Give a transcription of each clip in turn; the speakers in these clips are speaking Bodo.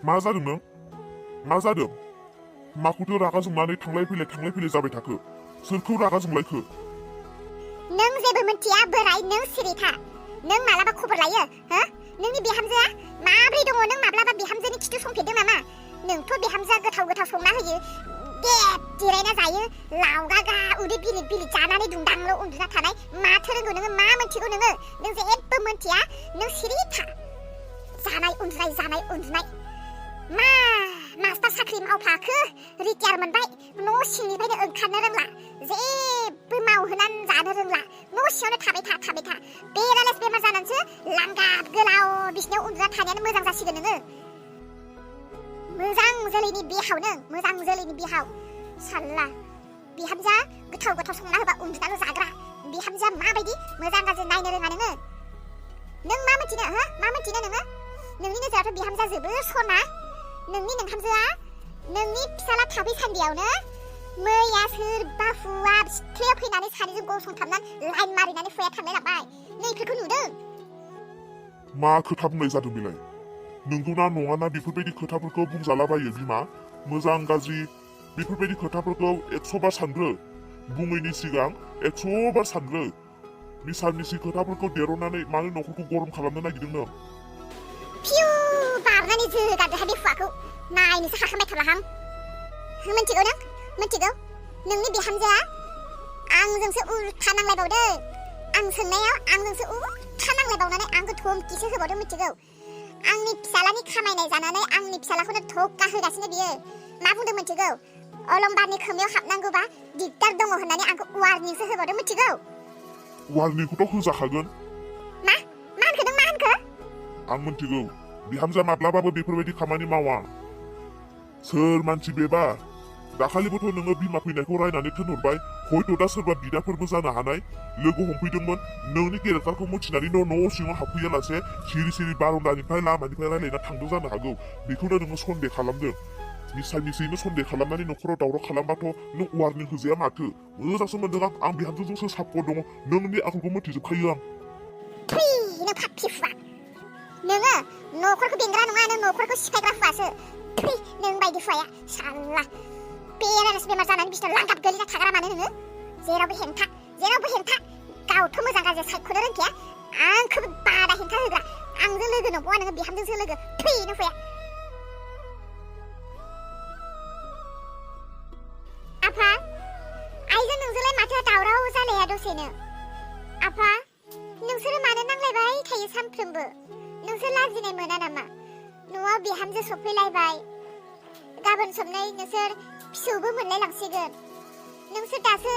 मा जादों नों? मा जादों? माखौथो रागा जोंनानै थांलाय फैलाय जाबाय थाखो? सोरखौ रागा जोंलायखो? नों जेबो मिथिया बोराय, नों सिरि था। नों मालाबा खबर लायो हो? नोंनि बिहामजोआ माब्रै दङ? नों माब्लाबा बिहामजोनि खिथु संफेरदों नामा? नोंथ' बिहामजोआ गोथाव संना होयो, गेब जिरायना जायो, लावगागा उदै बिलिद जानानै दुंदांल' उन्दुना थानाय। माथो रोंगौ नोङो? मा मिथिगौ नोङो? नों जेबो मिथिया, नों सिरि था। जानाय उन्दुनाय मा मास्टार साख्रि मावफाखो? रिटायार मोनबाय, न' सिंनिफ्रायनो ओंखारनो रोंला, जेबो मावहोनानै जानो रोंला, न' सिङावनो थाबाय था। पेरालाइस बेमार जानानैसो लांगाब गोलाव बिसिनायाव उन्दुना थानायानो मोजां जासिगोन नोङो। मोजां जोलैनि बिहाव साल्ला। बिहामजोआ गोथाव संना होबा उन्दुनाल' जाग्रा। बिहामजोआ माबायदि मोजां गाज्रि नायनो रोङा नोङो? नों मा मिथिनो हो? मा मिथिनो नोङो? नोंनि नोजोरावथ' बिहामजोआ जोबोर सना। नोंनि नोंहामजोआ नोंनि फिसाला थाफै सान्दियावनो मैया सोरबा हुआ सिथ्लायाव फैनानै सानैजों गसंथाबनानै लाइन मारिनानै हुआ थांलाय लांबाय। नै बेफोरखौ नुदों? मा खोथा बुंनाय जादों बेलाय? नंगौना नङाना बेफोरबायदि खोथाफोरखौ बुंजालाबायो बिमा? मोजां गाज्रि बेफोरबायदि खोथाफोरखौ 100 बार सानग्रो। बुङैनि सिगां 100 बार सानग्रो। मिसा खोथाफोरखौ देरनानै मानो न'खरखौ गरम खालामनो नागिरदों नों? फिउ बारनानै जोगारदोहाय बे हुआखौ। नायनोसो हाखांबाय थालाहां। मिथिगौ नों? मिथिगौ? नोंनि बिहामजोआ आंजोंसो उल्था नांलायबावदों। आं सोंनायाव आंजोंसो उल्था नांलायबावनानै आंखौ धमकिसो होबावदों। मिथिगौ? आंनि फिसालानि खामायनाय जानानै आंनि फिसालाखौनो धक्का होगासिनो बियो। मा बुंदों मिथिगौ? अलंबारनि खोमायाव हाबनांगौबा दिगदार दङ होननानै आंखौ वार्निंसो होबावदों। मिथिगौ? वार्निंखौथ' होजाखागोन। मा होनखो नों? मा होनखो? आं मिथिगौ बिहामजोआ माब्लाबाबो बेफोरबायदि खामानि मावा। सोर मानसि बेबा? दाखालिबोथ' नोङो बिमा फैनायखौ रायनानै थिनहरबाय। हयथ' दा सोरबा बिदाफोरबो जानो हानाय। लोगो हमफैदोंमोन। नोंनि केरेक्टारखौ मिथिनानै न' सिङाव हाबफैयालासे सिरि बारान्दानिफ्राय लामानिफ्राय रायलायना थांदों जानो हागौ। बेखौनो नोङो सन्देह खालामदों। निसायैनो सन्देह खालामनानै न'खराव दावराव खालामबाथ' नों वार्निं होजाया माथो? मोजांसो मोनदों आं बिहामजोजोंसो सापर्ट दङ। नोंनि आखलखौ मिथिजोबखायो आं। नों फाफि हुआ। नोङो न'खरखौ बेंग्रा नङा, नों न'खरखौ सिफायग्रा हुआसो। नों बायदि हुआया साल्ला पेरालाइस बेमार जानानै बिसिनाव लांगाब गोलैना थाग्रा मानो नोङो? जेरावबो हेंथा। गावथ' मोजां गाज्रि सायख'नो रोंखाया, आंखौबो बादा हेंथा होग्रा। आंजों लोगो नंबावा नोङो? बिहामजोंसो लोगो। नों हुआ। आफा, आइजों नोंजोंलाय माथो दावराव जालाया दसेनो? आफा, नोंसोरो मानो नांलायबाय थायो सानफ्रोमबो? नोंसोर लाजिनाय मोना नामा? न'आव बिहामजो सफैलायबाय, गाबोन सबनै नोंसोर फिसौबो मोनलाय लांसिगोन। नोंसोर दासो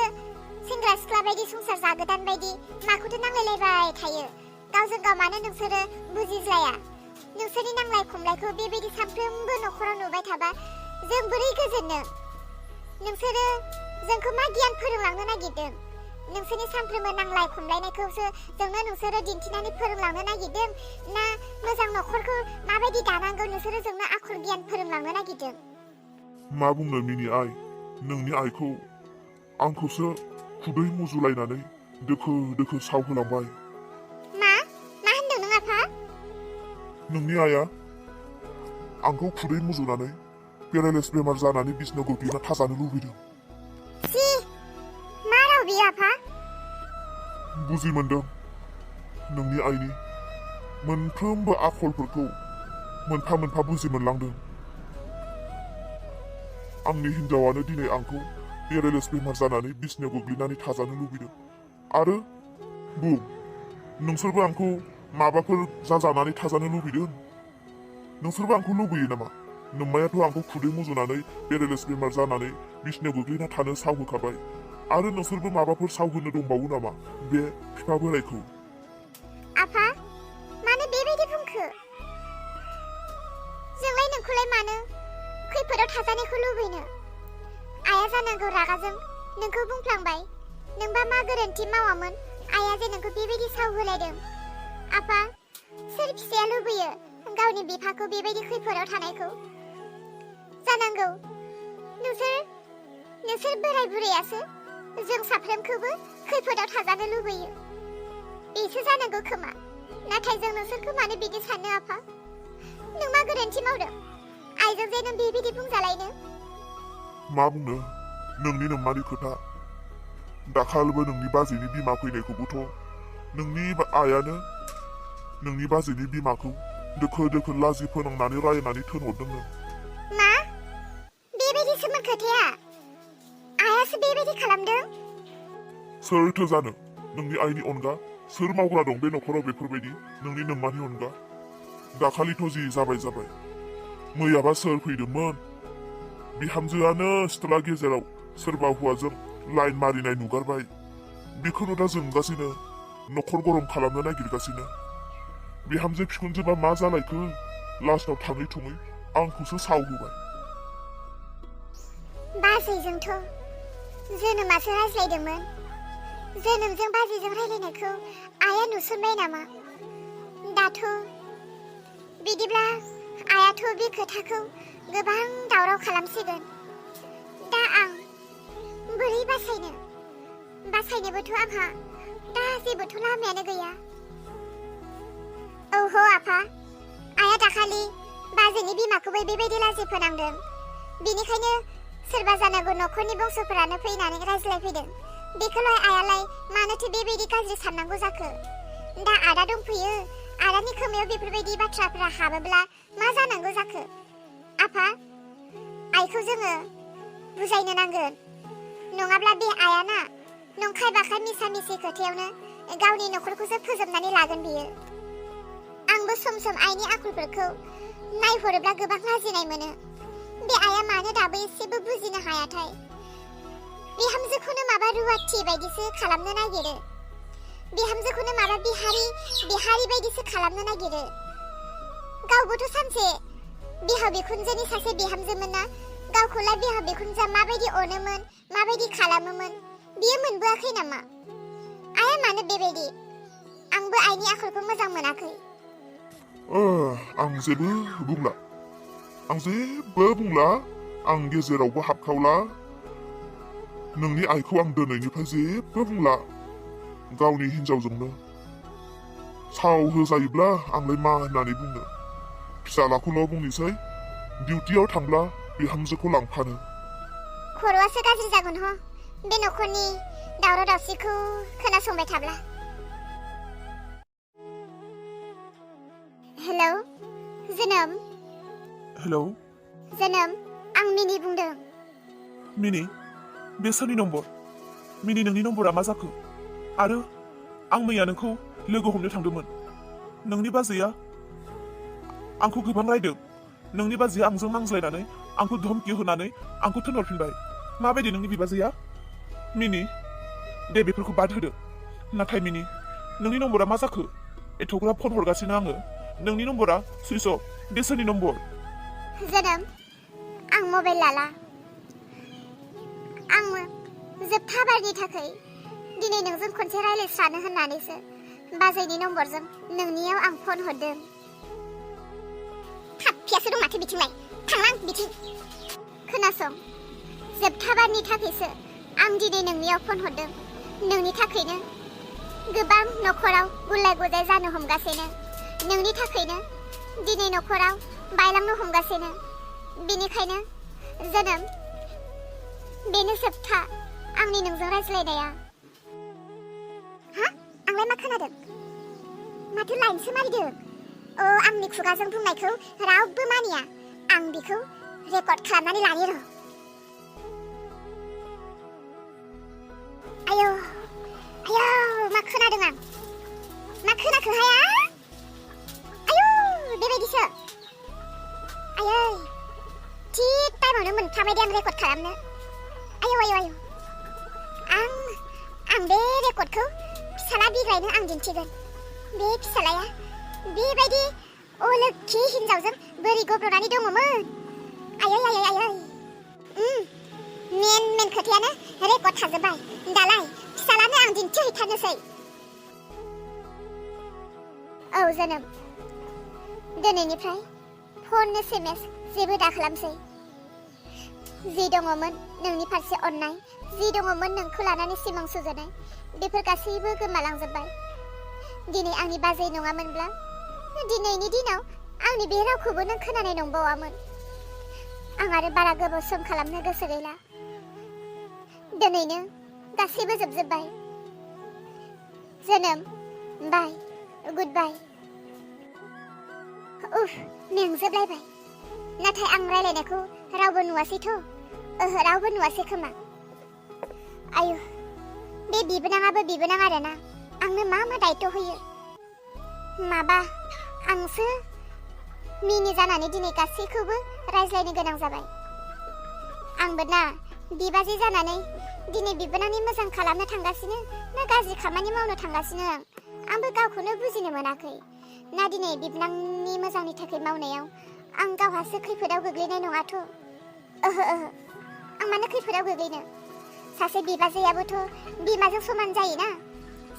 सेंग्रा सिख्ला बायदि संसार जागोदान बायदि माखौथो नांलायलायबाय थायो? गावजों गाव मानो नोंसोरो बुजिज्लाया? नोंसोरनि नांलाय खमलायखौ बेबायदि सानफ्रोमबो न'खराव नुबाय थाबा जों बोरै गोजोननो? नोंसोरो जोंखौ मा गियान फोरोंलांनो नागिरदों? नोंसोरनि सानफ्रोमबो नांलाय खमलायनायखौसो जोंनो नोंसोरो दिन्थिनानै फोरोंलांनो नागिरदों, ना मोजां न'खरखौ माबायदि दानांगौ नोंसोरो जोंनो आखल गियान फोरोंलांनो नागिरदों? मा बुंनो मिनि आइ, नोंनि आइखौ आंखौसो खुदै मुजुलायनानै दोखो सावहोलांबाय। मा होनदों नों आफा? नोंनि आइया आंखौ खुदै मुजुनानै पेरालाइस बेमार जानानै बिसिनायाव गोग्लैना थाजानो लुबैदों। मा राव बियो आफा? बुजि मोनदों नोंनि आइनि मोनफ्रोमबो आखलफोरखौ मोनफा मोनफा बुजि मोनलांदों। आंनि हिनजावानो दिनै आंखौ पेरालाइस बेमार जानानै बिसिनायाव गोग्लैनानै थाजानो लुबैदों। आरो बुं, नोंसोरबो आंखौ माबाफोर जाजानानै थाजानो लुबैदों? नोंसोरबो आंखौ लुबैयो नामा? नोम्मायाथ' आंखौ खुदै मुजुनानै पेरालाइस बेमार जानानै बिसिनायाव गोग्लैना थानो सावहोखाबाय। आरो नोंसोरबो माबाफोर सावहोनो दंबावो नामा बे बिफा बोरायखौ? आफा, मानो बेबायदि बुंखो? जोंलाय नोंखौलाय मानो खैफोदाव थाजानायखौ लुबैनो? आइया जानांगौ रागाजों नोंखौ बुंफ्लांबाय। नोंबा मा गोरोन्थि मावामोन आइया जे नोंखौ बेबायदि सावहोलायदों? आफा, सोर फिसाया लुबैयो गावनि बिफाखौ बेबायदि खैफोदाव थानायखौ? जानांगौ नोंसोर बोराय बुरैयासो जों साफ्रोमखौबो खैफोदाव थाजानो लुबैयो। बेसो जानांगौ खोमा। नाथाय जों नोंसोरखौ मानो बिदि सानो आफा? नों मा गोरोन्थि मावदों? आइजों जे नों बेबायदि बुंजालायनो मा बुंनो नोंनि नोम्मानि खोथा दाखालिबो नोंनि बाजैनि बिमा फैनायखौबोथ' नोंनि आइयानो नोंनि बाजैनि बिमाखौ दोखो दोखो लाजि फोनांनानै रायनानै थोनहरदोंनो मा बेबायदिसोमोन खोथाया आइयासो बेबायदि खालामदों सोरथो जानो नोंनि आइनि अनगा सोर मावग्रा दं बे नखराव बेफोरबायदि नोंनि नोम्मानि अनगा दाखालिथ' जि जाबाय मैयाबा सोर फैदोंमोन बिहामजोआनो सिथ्ला गेजेराव सोरबा हौवाजों लाइन मारिनाय नुगारबाय बेखौनो दा जोंगासिनो नखर गरम खालामनो नागिरगासिनो बिहामजो बिखुनजोबा मा जालायखो लास्टाव थाङै थुङै आंखौसो सावहोबाय बाजैजोंथ' जोनोमासो रायज्लायदोंमोन जोनोमजों बाजैजों रायज्लायनायखौ आइया नुसनबाय नामा दाथ' बिदिब्ला आइयाथ' बे खोथाखौ गोबां दावराव खालामसिगोन दा आं बोरै बासायनोबोथ' आंहा दा जेबोथ' लामायानो गैया औहो आफा आइया दाखालि बाजैनि बिमाखौबो बेबायदि लाजि फोनांदों बेनिखायनो सोरबा जानांगौ नखरनि बंस'फोरानो फैनानै रायज्लायफैदों बेखौलाय आइयालाय मानोथो बेबायदि गाज्रि साननांगौ जाखो दा आदा दंफैयो आदानि खोमायाव बेफोरबायदि बाथ्राफोरा हाबोब्ला मा जानांगौ जाखो आफा आइखौ जोङो बुजायनो नांगोन नङाब्ला बे आइयाना नंखाय बाखाय मिसा मिसि खोथायावनो गावनि नखरखौसो फोजोबनानै लागोन बियो आंबो सम सम आइनि आखलफोरखौ नायहरोब्ला गोबां लाजिनाय मोनो बे आइया मानो दाबो एसेबो बुजिनो हायाथाय बिहामजोखौनो माबा रुवाथि बायदिसो खालामनो नागिरो बिहामजोखौनो माबा बिहारि बायदिसो खालामनो नागिरो गावबोथ' सानसे बिहाव बिखुनजोनि सासे बिहामजोमोन ना गावखौलाय बिहाव बिखुनजोआ माबायदि अनोमोन माबायदि खालामोमोन बियो मोनबोआखै नामा आइया मानो बेबायदि आंबो आइनि आखलखौ मोजां मोनाखै आं जेबो बुंला आं गेजेरावबो हाबखावला नोंनि आइखौ आं दिनैनिफ्राय जेबो बुंला गावनि हिनजावजोंनो साव होजायोब्ला आंलाय मा होननानै बुंनो फिसालाखौल' बुंनोसै डिउटियाव थांब्ला बिहामजोखौ लांफानो खर'आसो गाज्रि जागोन ह बे नखरनि दावराव दावसिखौ खोनासंबाय थाब्ला हेलौ जोनोम हेलौ जोनोम आं मिनि बुंदों मिनि बे सोरनि नम्बर मिनि नोंनि नम्बरा मा जाखो आरो आं मैया नोंखौ लोगो हमनो थांदोंमोन नोंनि बाजैया आंखौ गोबां रायदों नोंनि बाजैया आंजों नांज्लायनानै आंखौ धमकि होनानै आंखौ थिनहरफिनबाय माबायदि नोंनि बिबाजैया मिनि दे बेफोरखौ बाद होदो नाथाय मिनि नोंनि नम्बरा मा जाखो एथ'ग्राब फन हरगासिनो आङो नोंनि नम्बरा सुइस अफ बे सोरनि नम्बर जोनोम आं मबाइल लाला आं जोबथा बारनि थाखाय दिनै नोंजों खनसे रायज्लायस्रानो होननानैसो बाजैनि नम्बरजों नोंनियाव आं फन हरदों थाबफियासो दं माथो बिथिंलाय थांलां बिथिं खोनासं जोबथा बारनि थाखायसो आं दिनै नोंनियाव फन हरदों नोंनि थाखायनो गोबां नखराव गुलाय गुजाय जानो हमगासिनो नोंनि थाखायनो दिनै नखराव बायलांनो हमगासिनो बेनिखायनो जोनोम बेनो जोबथा आंनि नोंजों रायज्लायनाया हा आंलाय मा खोनादों माथो लाइनसो मारिदों आंनि खुगाजों बुंनायखौ रावबो मानिया आं बेखौ रेकर्ड खालामनानै लायो र' आयौ मा खोनादों आं मा खोनाखोहाय आयौ बेबायदिसो आयै थिग टाइमावनो मोनफ्लाबाय दे आं रेकर्ड खालामनो आयौ आं बे रेकर्डखौ फिसाला बिग्रायनो आं दिन्थिगोन बे फिसालाया बेबायदि लोखि हिनजावजों बोरै गब्ल'नानै दङमोन आयै मेन खोथायानो रेकर्ड थाजोब्बाय दालाय फिसालानो आं दिन्थिहैथारनोसै औ जोनोम दिनैनिफ्राय फन एसएमएस जेबो दा खालामसै जि दङमोन नोंनि फारसे अननाय जि दङमोन नोंखौ लानानै सिमां सुजुनाय बेफोर गासैबो गोमालांजोब्बाय दिनै आंनि बाजै नङामोनब्ला दिनैनि दिनाव आंनि बे रावखौबो नों खोनानाय नंबावामोन आं आरो बारा गोबाव सम खालामनो गोसो गैला दिनैनो गासैबो जोबजोब्बाय जोनोम बाय गुड बाय उफ मेंजोबलायबाय नाथाय आं रायलायनायखौ रावबो नुवासैथ' ओहो रावबो नुवासै खोमा आयु बे बिबोनाङाबो बिबोनां आरोना आंनो मा दायित्व होयो माबा आंसो मिनि जानानै दिनै गासैखौबो रायज्लायनो गोनां जाबाय आंबो ना बिबाजै जानानै दिनै बिबोनांनि मोजां खालामनो थांगासिनो ना गाज्रि खामानि मावनो थांगासिनो आंबो गावखौनो बुजिनो मोनाखै ना दिनै बिबोनांनि मोजांनि थाखाय मावनायाव आं गावहासो खैफोदाव गोग्लैनाय नङाथ' ओहो आं मानो खैफोदाव गोग्लैनो सासे बिबाजैयाबोथ' बिमाजों समान जायोना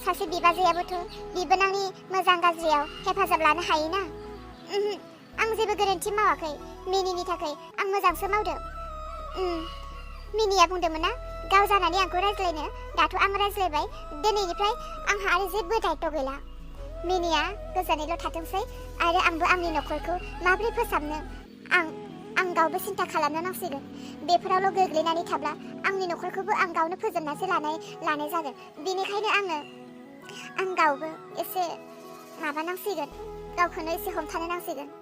सासे बिबाजैयाबोथ' बिबोनांनि मोजां गाज्रियाव हेफाजाब लानो हायोना आं जेबो गोरोन्थि मावाखै मिनिनि थाखाय आं मोजांसो मावदों मिनिया बुंदोंमोन ना गाव जानानै आंखौ रायज्लायनो दाथ' आं रायज्लायबाय दिनैनिफ्राय आंहा आरो जेबो दायित्व गैला मिनिया गोजोनैल' थाथोंसै आरो आंबो आंनि नखरखौ माबोरै फोसाबनो आं गावबो सिन्था खालामनो नांसिगोन बेफोरावल' गोग्लैनानै थाब्ला आंनि नखरखौबो आं गावनो फोजोबनासो लानाय जागोन बेनिखायनो आं गावबो एसे माबानांसिगोन गावखौनो एसे हमथानो नांसिगोन